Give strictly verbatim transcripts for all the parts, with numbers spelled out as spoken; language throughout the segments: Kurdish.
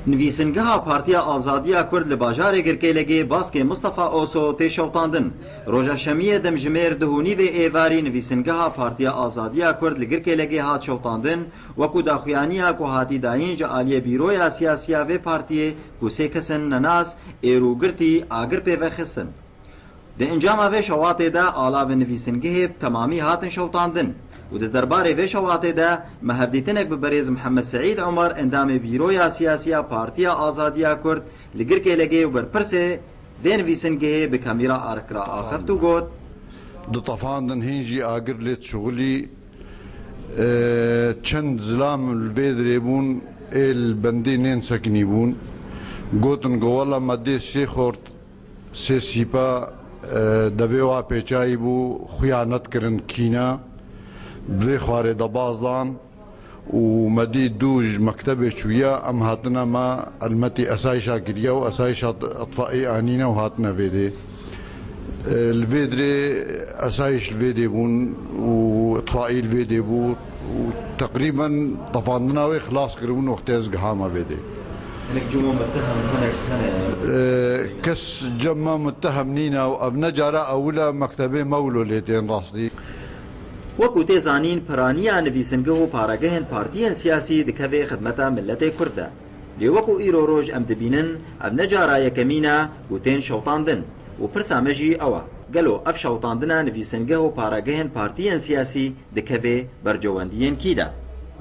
Nivîsingeha Partiya Azadiya Kurd li bajarê Girkêlegê Baskê Mistefa Oso tê şewitandin. Roja Şemiyê demjimêr duh û nîvê êvarî nivîsingeha Partiya Azadiya Kurd li Girkêlegê hat şewitandin, wekû daxuyaniya ku hatî dayîn ji aliyê Bîroya Siyasiya vê partiyê ku sê kes in nenas, êr û girtî, agir pê ve xistin. Di encama vê şewatê de alavên nivîsingehê bi temamî hatin şewitandin û di derbarê vê şewatê de me hevdîtinek bi berêz Mihemed Seîd Omer, endamê Bîroya Siyasî ya Partiya Azadiya Kurd li Girkêlegê û berpirsê vê nivîsingehê bi kamîra Ark re axeft û got: Ditefandin, hîn jî agir lê dişuxilî. E, çend zilam li vê dirê bûn, ê li bendê nên sekinî bûn. Gotin ku wela me dê sê xort, sê sîpa, e, devê wa pêçayî bû, xuyanet kirin, kîna. Bi vê xwarê de baz dan û me dî dû ji mektebê çûye, em hatine me elmetî esayişa kiriye û esayişa itfaî anîne û hatine vê dê. E, li vê dirê esayîş li vê dê bûn û itfaî li vê dê bû û teqrîben tefandina wê xilas kiribûn wextê ez gihame vê dê. Hinek cem û muttehim, hinek hene. E, kes cem me muttehim nîne û ev ne cara ewil e mektebê me wilo lê tên rastî. Wekû tê zanîn, piraniya nivîsingeh û paregehên partiyên siyasî dikeve xidmeta miletê Kurd de. Lê wekû îro roj em dibînin, ev ne cara yekemîn e ku tên şewitandin û pirsa me jî ew e, gelo ev şewitandina nivîsingeh û paregehên partiyên siyasî dikeve bercewendiyên kî de?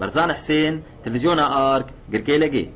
Berzan Hisên, Televîzyona Ark, Girkêlegê.